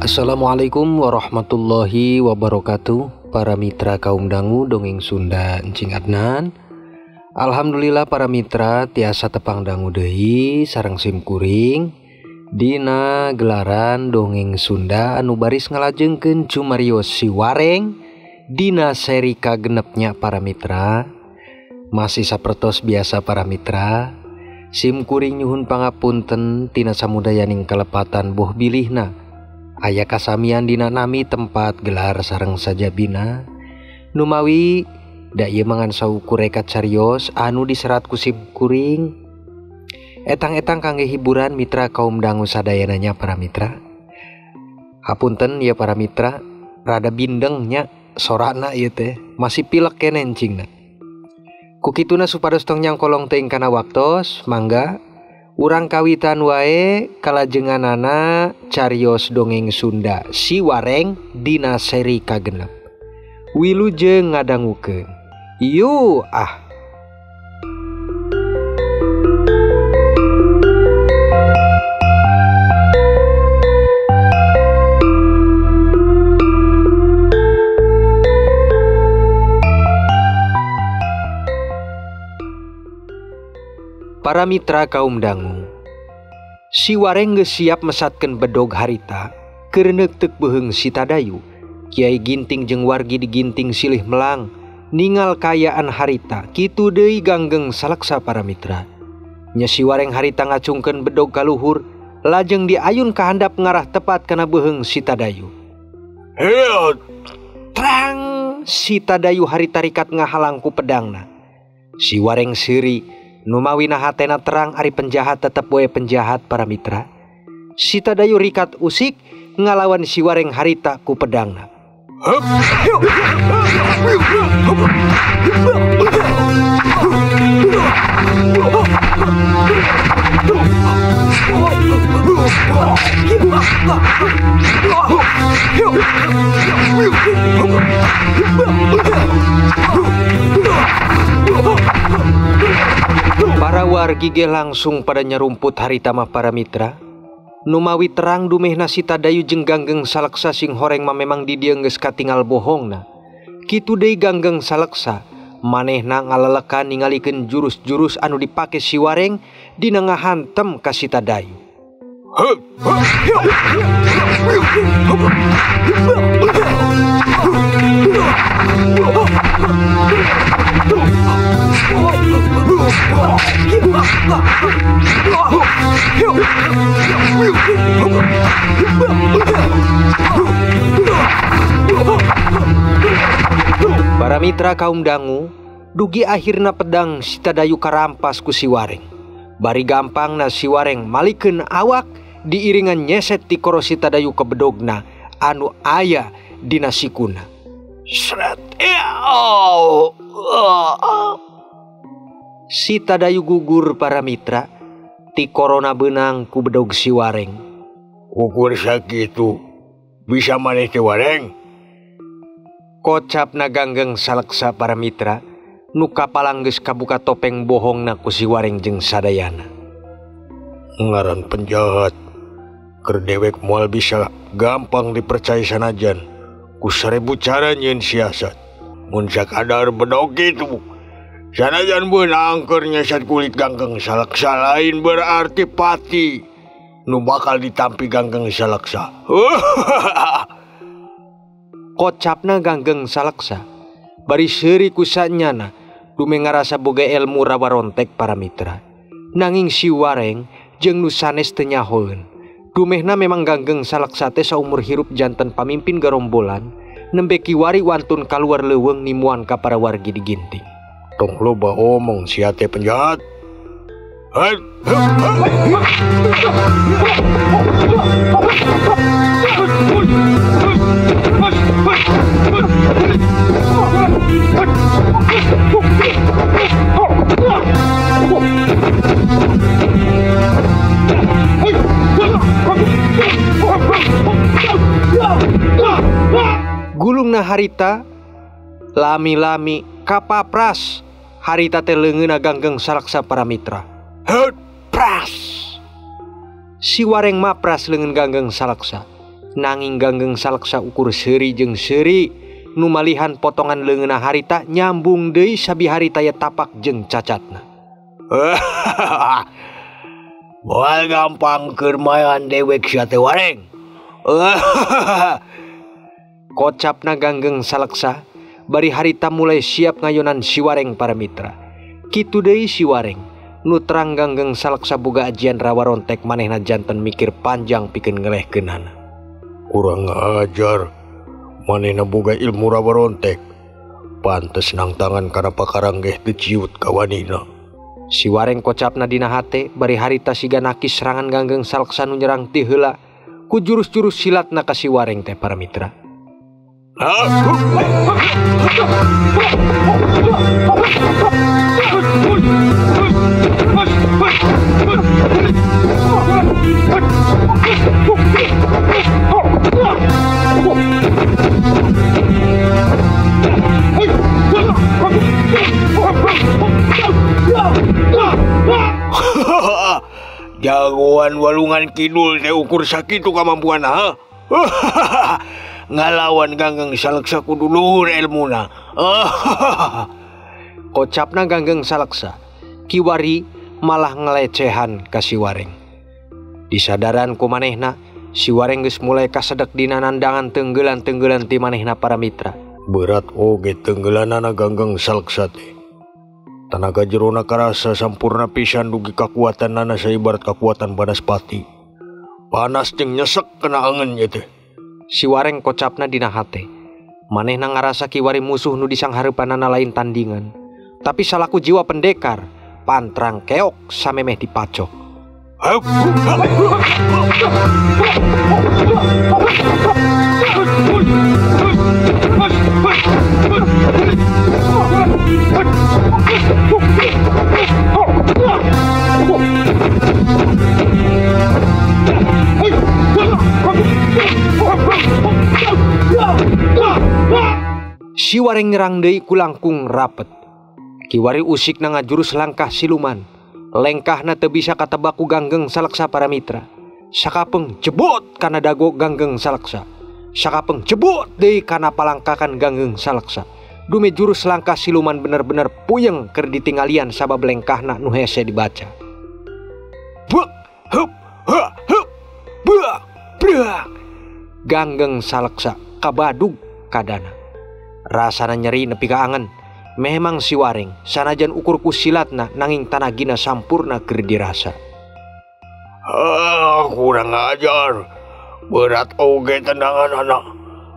Assalamualaikum warahmatullahi wabarakatuh. Para mitra kaum dangu dongeng Sunda Encing Adnan. Alhamdulillah para mitra tiasa tepang dangu deui sareng simkuring dina gelaran dongeng Sunda anu baris ngalajengkeun cumarios si Wareng dina seri kagenepnya para mitra. Masih sapertos biasa para mitra, simkuring nyuhun pangapunten tina samudayaning kalepatan boh bilihna aya kasamian dina nami tempat gelar sareng sajabina. Numawi da ieu mangan saukur reka carios anu diserat ku simkuring etang-etang kangge hiburan mitra kaum dangu sadayananya para mitra. Hapunten ya para mitra, rada bindeng nya sorana ieu teh, masih pilek keneh encingna. Ku kituna supados tong nyangkolong teuing kana waktos, mangga urang kawitan wae kalajenganana carios dongeng Sunda si Wareng dina seri kagenep. Wilujeng ngadangukeun. Yu ah. Para mitra kaum dangu, si Wareng geus siap mesatkeun bedog harita keur neukteuk beuheung si Tadayu. Kiai Ginting jeung wargi di Ginting silih melang ningal kaayaan harita, kitu deui ganggeng salaksa para mitra. Nya si Wareng harita ngacungkeun bedog ka luhur, lajeng diayun ka handap ngarah tepat kana beuheung si Tadayu. Trang, si Tadayu harita rikat ngahalang ku pedangna. Si Wareng seuri, numawi hatena terang ari penjahat tetep wae penjahat para mitra. Si Tadayu rikat usik ngalawan si Wareng harita ku pedangna. Para wargi ge langsung pada nyarumput harita mah para mitra. Numawi terang dumehna si Tadayu jeung ganggeng salaksa sing horeng mah memang di dieu geus katingal bohongna. Kitu deui ganggeng salaksa, manehna ngalelekan ningalikeun jurus-jurus anu dipake si Wareng dina ngahantem ka si Tadayu. Para mitra kaum dangu, dugi akhirna pedang si Tadayu karampas ku si Wareng. Bari gampangna si Wareng malikeun awak diiringan nyeset ti koro si Tadayu ke bedogna anu aya dina sikuna. Sret. Si Tadayu gugur para mitra, ti korona beunang ku bedog si Wareng. Ukur sakitu bisa maneh teh Wareng? Kocapna ganggeng salaksa para mitra, nu kapalang geus kabuka topeng bohongna ku si Wareng jeung sadayana. Ngaran penjahat keur dewek moal bisa gampang dipercaya sanajan ku seribu cara nyieun siasat. Mun sakadar bedog kitu sanajan beunang keur nyeset kulit ganggeng salaksa lain berarti pati nu bakal ditampi ganggeng salaksa. Kocapna ganggeng salaksa bari seuri ku sanyana dume ngarasa boga ilmu rawarontek para mitra. Nanging si Wareng jeung nu sanes teu nyahoeun. Dumehna memang ganggeng salaksa teh saumur hirup janten pamimpin garombolan nembe kiwari wantun kaluar leuweung nimuan ka para wargi di Ginting. Tong loba omong sia teh penjahat. Gulungna harita lami-lami kapapras harita teh leungeunna ganggeng salaksa para mitra. Pras. Si Wareng mapras leungeun ganggeng salaksa. Nanging Ganggeng Saleksa ukur seuri jeung seuri nu malihan potongan leungeunna harita nyambung deui sabi harita ya tapak jeung cacatna. Moal gampang keur mayan dewek sia teh Wareng. Kocapna Ganggeng Saleksa bari harita mulai siap ngayonan si Wareng para mitra. Kitu deui si Wareng nu terang Ganggeng Saleksa boga ajian rawarontek manehna janten mikir panjang pikeun ngelehkeunana. Kurang ajar, manehna boga ilmu rawarontek. Pantes nang tangan kana pakarang geh teu ciut kawanina. Si Wareng kocapna dina hate bari harita siga nakis serangan Ganggeng Saleksa nu nyerang ti heula ku jurus-jurus silatna ka si Wareng teh para mitra. Jagoan Walungan Kidul teh ukur sakitu kamampuanna ha. Ngalawan Ganggeng Saleksa kudu luhur elmuna. Kocapna Ganggeng Saleksa kiwari malah ngelecehan ka si Wareng. Disadaran ku manehna si Wareng geus mulai kasedek dina nandangan tenggelan-tenggelan ti manehna para mitra. Berat oge tenggelanana Ganggeng Saleksa teh. Tanaga jerona karasa sampurna pisan dugi kakuatanana saibarat kakuatan banaspati. Panas jeung nyesek kena angen ieu teh. Si Wareng kocapna dina hate. Manehna ngarasa kiwari musuh nu disanghareupanana lain tandingan. Tapi salaku jiwa pendekar, pantrang keok samemeh dipacok. Si Wareng nyerang deui ku langkung rapet. Kiwari usikna ngajurus langkah siluman. Lengkahna teu bisa katebak ku Ganggeng Saleksa para mitra. Sakapeng jebot kana dago Ganggeng Saleksa. Sakapeng jebot deui kana palangkakan Ganggeng Saleksa. Dume jurus langkah siluman bener-bener puyeng keur ditinggalian sabab lengkahna nu hese dibaca. Bek hup ha hup bak brak. Ganggeng Saleksa kabadug kadana. Rasana nyeri nepi ka angen. Memang si Wareng sanajan ukur ku silatna nanging tanagina sampurna keur dirasa. Ah, kurang ajar. Berat oge tendangan anak.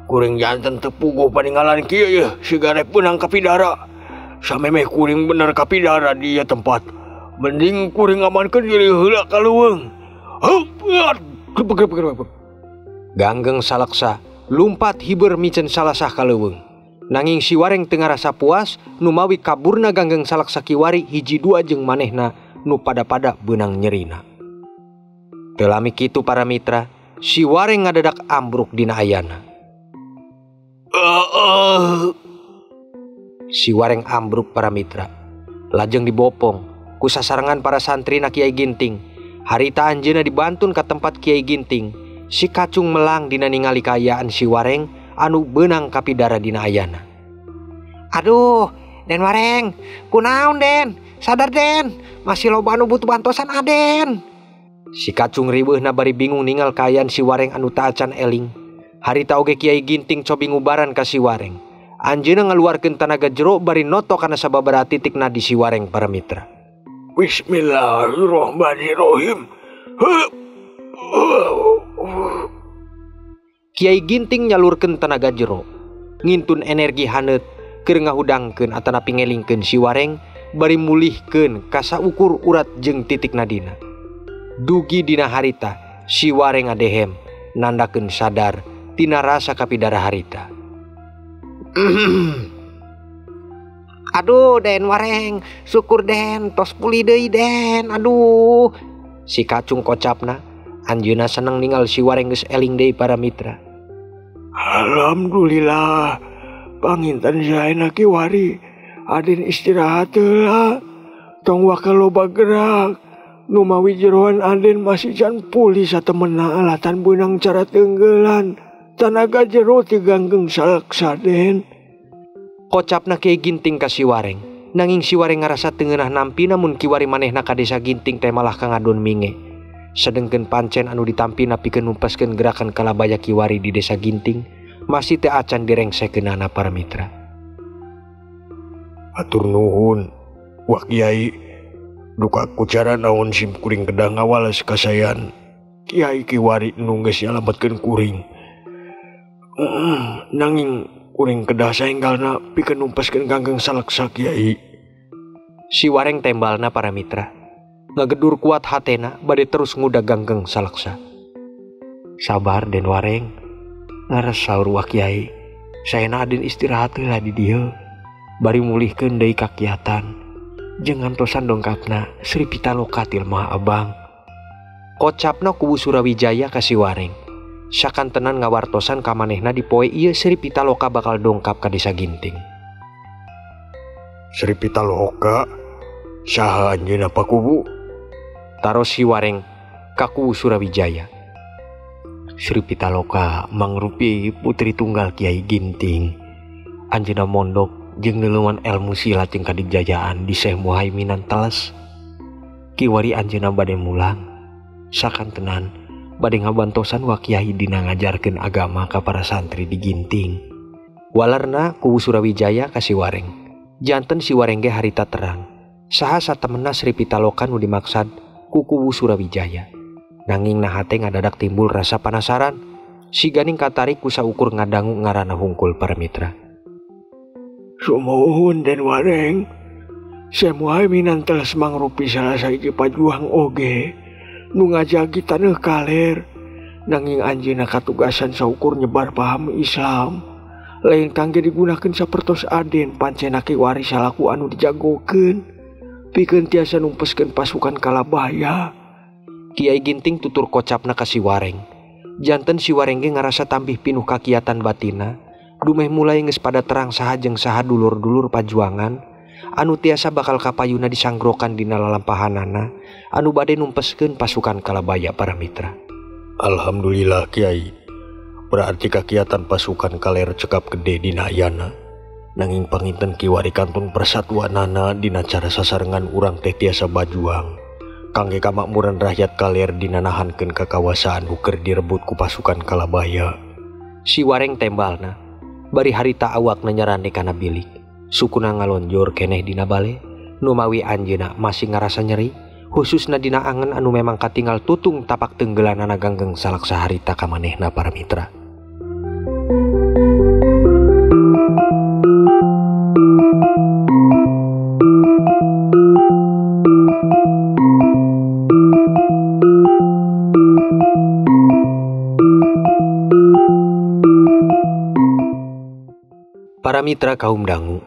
Kuring janten teu puguh paninggalan kieu yeuh siga rek beunang kapidara. Samemeh kuring bener kapidara di ieu tempat. Mending kuring amankeun diri heula ka leuweung. Ganggeng Saleksa lumpat hiber miceun salasah ka leuweung. Nanging si Wareng teu ngarasa puas numawi kaburna Ganggeng Saleksa kiwari hiji dua jeung manehna nu pada-pada beunang nyerina. Teu lami kitu para mitra, si Wareng ngadadak ambruk dina ayana. Si Wareng ambruk para mitra, lajeng dibopong ku sasarengan para santri na Kiai Ginting. Harita anjeunna dibantun ka tempat Kiai Ginting. Si kacung melang dina ningali kaayaan si Wareng anu beunang kapidara dina ayana. Aduh, Den Wareng, kunaon Den? Sadar Den, masih loba anu butuh bantosan Aden. Si kacung riweuhna bari bingung ningal kaayaan si Wareng anu taacan eling. Harita oge Kiai Ginting cobi ngubaran ka si Wareng. Anjeunna ngaluarkeun tanaga jero bari noto kana sababaraha titik nadi si Wareng para mitra. Bismillahirrahmanirrahim. Kiai Ginting nyalurkeun tanaga jero, ngintun energi haneut keur ngahudangkeun atanapi ngelingkeun si Wareng bari mulihkeun ka saukur urat jeung titik nadina. Dugi dina harita si Wareng ngadehem nandakeun sadar tina rasa kapidara harita. Aduh Den Wareng, syukur Den, tos pulih deui Den. Aduh. Si kacung kocapna, anjeunna seneng ningal si Wareng geus eling deui para mitra. Alhamdulillah, panginten saena kiwari. Aden istirahat heula. Tong waka loba gerak. Numawi jeroan Aden masih can pulih satemena alatan beunang cara tenggelan. Tanaga jero ti Ganggeng Salaksa Den. Kocapna Kiai Ginting ka si Wareng. Nanging si Wareng ngarasa teu ngeunah nampi namun kiwari manehna ka desa Ginting teh malah kangadon minge. Sedengkeun pancen anu ditampina pikeun numpeskeun gerakan Kalabaya kiwari di desa Ginting masih teu acan direngsekeunana para mitra. Atur nuhun, Wak Kiai. Duka ku cara naon sim kuring kedah ngawales kasayan Kiai kiwari nu geus nyalametkeun kuring. Nanging kuring kedah saenggalna pikeun numpeskeun Ganggeng Salaksa Kiai. Si Wareng tembalna para mitra. Ngagedur kuat hatena bade terus ngudag Ganggeng Salaksa. Sabar Den Wareng, ngares saur Wak Kiai. Saena Aden istirahat heula di dieu. Bari mulihkeun deui kakiatan. Jeung ngantosan dongkapna Sri Pitaloka tilmah abang. Kocapna kubu Surawijaya ka si Wareng. Sakantenan ngawartosan ka manehna di poe ieu Sri Pitaloka bakal dongkap ka desa Ginting. Sri Pitaloka saha anjeunna Pakubu? Taros si Wareng ka kubu Surawijaya. Sri Pitaloka mangrupi putri tunggal Kiai Ginting. Anjeunna mondok jeung neuleuman elmu silat jeung kadijayaan di Syekh Muhaiminan Teles. Kiwari anjeunna bade mulang. Sakantenan bade ngabantosan wa Kiai dina ngajarkeun agama ka para santri di Ginting. Walerna kubu Surawijaya ka si Wareng. Janten si Wareng ge harita terang. Saha satemenna Sri Pitaloka nu dimaksad ku kubu Surawijaya. Nanging naha teh ngadadak timbul rasa panasaran. Si ganing katarik ku saukur ngadangu ngaranna hungkul para mitra. Sumuhun Den Wareng, Syekh Muhaiminan Teles mangrupi salah sahiji pajuang oge nu ngajagi taneuh kaler. Nanging anjeunna katugasan saukur nyebar paham Islam. Lain kangge digunakeun sapertos Aden pancena kiwari salaku anu dijagokeun pikeun tiasa numpeskeun pasukan Kalabaya. Kiai Ginting tutur kocapna ka si Wareng. Janten si Wareng ge ngarasa tambih pinuh kakiatan batina. Dumeh mulai geus pada terang saha jeung saha dulur-dulur pajuangan anu tiasa bakal kapayuna disangrokan dina lalampahanana anu bade numpeskeun pasukan Kalabaya para mitra. Alhamdulillah Kiai, berarti kakiatan pasukan kaler cekap gede dina ayana. Nanging panginten kiwari kantun persatuanana dina cara sasarengan urang teh tiasa bajuang kangge kamakmuran rakyat kaler dina nahankeun kakawasaan nu keur direbut ku pasukan Kalabaya. Si Wareng tembalna bari harita awakna nyarande kana bilik. Sukuna ngalonjor keneh dina bale, numawi anjeunna masih ngarasa nyeri, khususna dina angen anu memang katingal tutung tapak tenggelanana Ganggeng Salaksa harita ka manehna para mitra. Para mitra kaum dangu,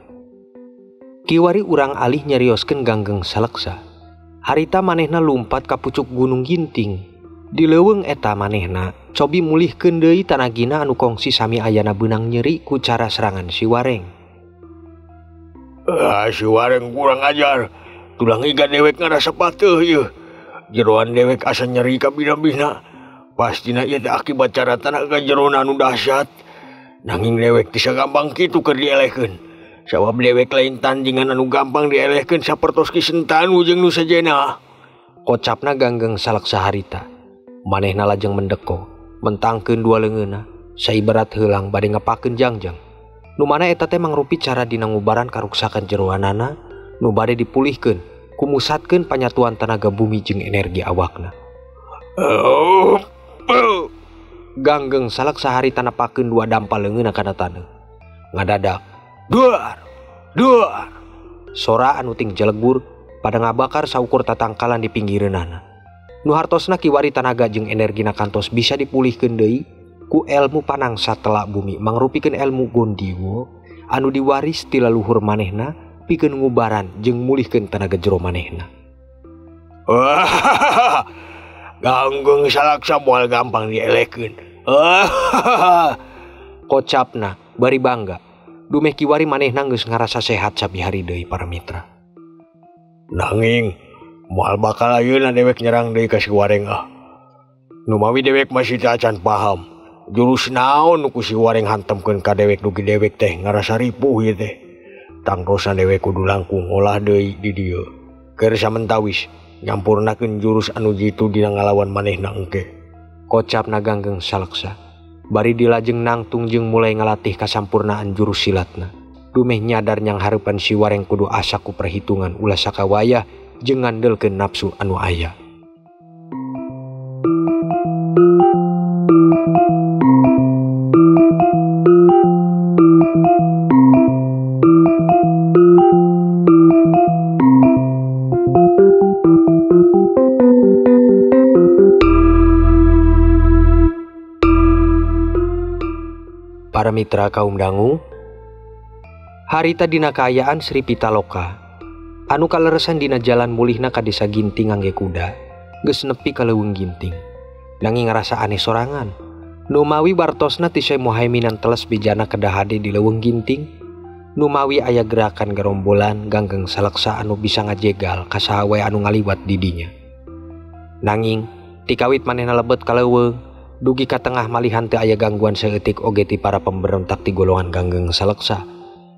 kiwari urang alih nyarioskeun Ganggeng Salaksa. Harita manehna lumpat ka pucuk Gunung Ginting. Di leuweung eta manehna cobi mulihkeun deui tanagina anu kongsi sami ayana beunang nyeri ku cara serangan si Wareng. Ah, si Wareng kurang ajar. Tulang iga dewek ngarasa pateuh ieu. Jeroan dewek asa nyeri kabina-bina. Pastina ieu teh akibat cara tanaga jerona anu dahsyat. Nanging dewek teu gampang kitu keur dielehkeun. Sabab dewek lain tandingan anu gampang dielehkeun sapertos Ki Sentanu jeung nu sejenna. Kocapna Ganggeng Salaksa harita. Manehna lajeng mendeko, mentangkeun dua leungeunna, saibarat heulang bade ngepakeun jangjang. Nu mana eta teh mangrupi cara dina ngubaran karuksakan jeroanana nu bade dipulihkeun, kumusatkeun panyatuan tenaga bumi jeung energi awakna. Ganggeng Salaksa harita nepakeun dua dampal leungeunna kana taneuh. Ngadadak, duar, duar. Sora anu ting jelegur pada ngabakar saukur tatangkalan di pinggireunana. Nu hartosna kiwari tanaga jeung energina kantos bisa dipulihkeun deui ku elmu panangsa telak bumi mangrupikeun elmu Gondiwo anu diwaris ti leluhur manehna pikeun ngubaran jeung mulihkeun tenaga jero manehna. Ganggeng Salaksa moal gampang dielehkeun. Kocapna bari bangga. Dumeh kiwari manehna geus ngarasa sehat sabi hari deui para mitra. Nanging Moal bakal ayeuna dewek nyerang deui ka si Wareng ah. Numawi dewek masih teu acan paham. Jurus naon nu ku si Wareng hantemkeun ka dewek dugi dewek teh ngarasa ripuh ieu teh. Tangtosna dewek kudu langkung ngolah deui di dieu. Keur samentawis nyampurnakeun jurus anu jitu dina ngalawan manehna engke. Kocapna Ganggeng Saleksa. Bari dilajeng nangtung jeung mulai ngalatih kasampurnaan jurus silatna. Dumeh nyadar nyang hareupan si Wareng kudu asa ku perhitungan ulah sakawayah jeung ngandelkeun nafsu anu aya. Para mitra kaum dangu, harita dina kaayaan Sri Pitaloka anu kaleresan dina jalan mulihna ka desa Ginting ngangge kuda, geus nepi ka leuweung Ginting. Nanging ngarasa aneh sorangan. Numawi wartosna ti Syekh Muhaiminan teles bijana kedah hade di leuweung Ginting, numawi aya gerakan gerombolan Ganggeng Saleksa anu bisa ngajegal ka saha wae anu ngaliwat di dinya. Nanging tikawit manehna lebet ka leuweung, dugi ka tengah malihan teu aya gangguan saeutik oge ti para pemberontak ti golongan Ganggeng Saleksa.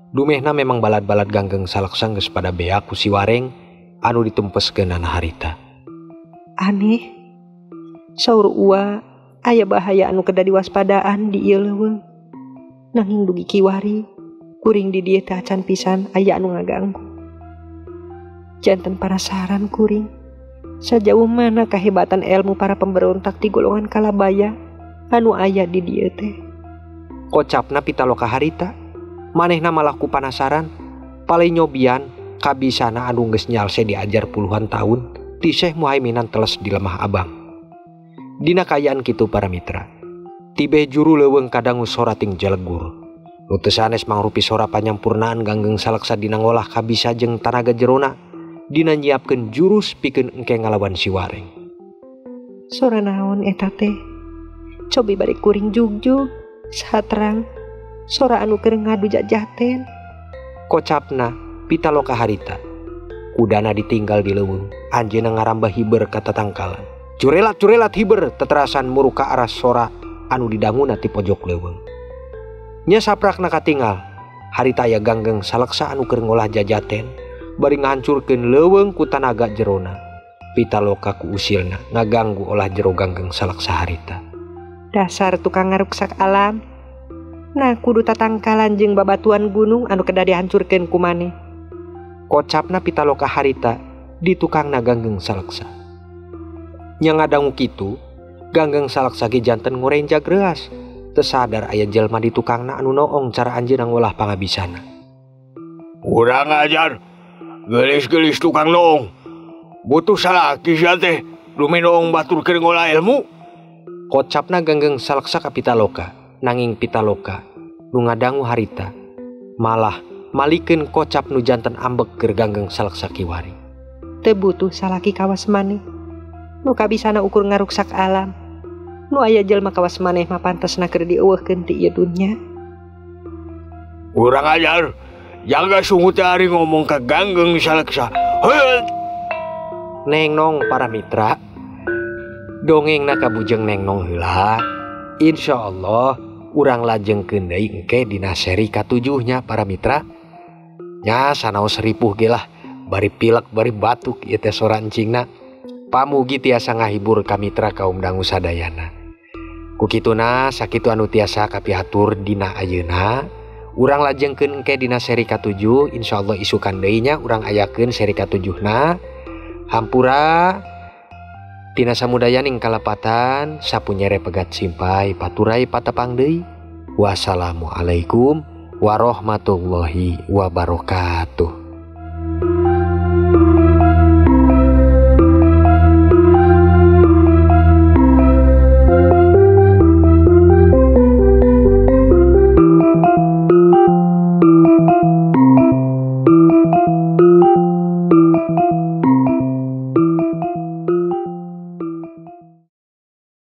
Dumehna memang balad-balad Ganggeng Saleksa geus pada beak ku si Wareng anu ditumpeskeunana harita. Aneh, saur Uwa aya bahaya anu kedah diwaspadaan di ieu leuweung. Nanging dugi kiwari kuring di dieu teh acan pisan aya anu ngaganggu. Janten parasaran kuring, sajauh mana kahebatan ilmu para pemberontak ti golongan Kalabaya anu aya di dieu teh. Kocapna Pitaloka harita. Manehna malah ku panasaran, palai nyobian kabisana anu geus nyalse diajar puluhan tahun ti Syekh Muhaiminan teles di lemah abang. Dina kaayaan kitu para mitra, tibe juru leuweung kadangu sora ting jelegur. Nu teu sanes mangrupi sora panyampurnaan Ganggeng Saleksa dina ngolah kabisa jeung tanaga jerona dina nyiapkeun jurus pikeun engke ngalawan si Wareng. Sora naon eta teh? Cobi bari kuring jugjug saha terang sora anu keur ngadu jajaten. Kocapna Pitaloka harita. Kudana ditinggal di leuweung, anjeunna ngarambah hiber ka tatangkalan. Curelat-curelat hiber teterasan muru ka arah sora anu didanguna ti pojok leuweung. Nya saprakna katingal, harita aya Ganggeng Saleksa anu keur ngolah jajaten bari ngahancurkeun leuweung ku tanaga jerona. Pitaloka ku usilna ngaganggu olah jero Ganggeng Saleksa harita. Dasar tukang ngaruksak alam. Nah kudu tatangkalan jeung babatuan gunung anu kedah dihancurkeun ku maneh. Kocapna Pitaloka harita di tukangna Ganggeng Saleksa. Nya ngadangu kitu, Ganggeng Saleksa ge janten ngurenjag reuas. Teu sadar aya jelema di tukangna anu noong cara anjeunna ngolah pangabisana. Kurang ajar, geulis-geulis tukang noong. Butuh salaki sia teh, dumeh noong batur keur ngolah ilmu. Kocapna Ganggeng Saleksa ka Pitaloka. Nanging Pitaloka nu ngadangu harita malah malikeun kocap nu janten ambek keur Ganggeng Saleksa kiwari. Teu butuh salaki kawas maneh nu kabisana ukur ngaruksak alam. Nu aya jelema kawas maneh mah pantesna keur dieuweuhkeun ti ieu dunya. Urang ajar, jaga sungut teh ari ngomong ka Ganggeng Saleksa. Heuh. Neng nong para mitra, dongengna kabujeng neng nong heula. Insyaallah urang lajengkeun deui engke dina seri katujuhnya para mitra. Nya sanaos ripuh ge lah, bari pilek bari batuk ieu teh sora encingna. Pamugi tiasa ngahibur ka mitra kaum dangu sadayana. Ku kituna sakitu anu tiasa kapihatur dina ayeuna. Urang lajengkeun engke dina seri katujuh, insyaallah isukan deui nya urang ayakeun seri katujuhna. Hampura tina samudayaning kalepatan sapunyere pegat simpai paturai patepang deui. Wassalamualaikum warahmatullahi wabarakatuh.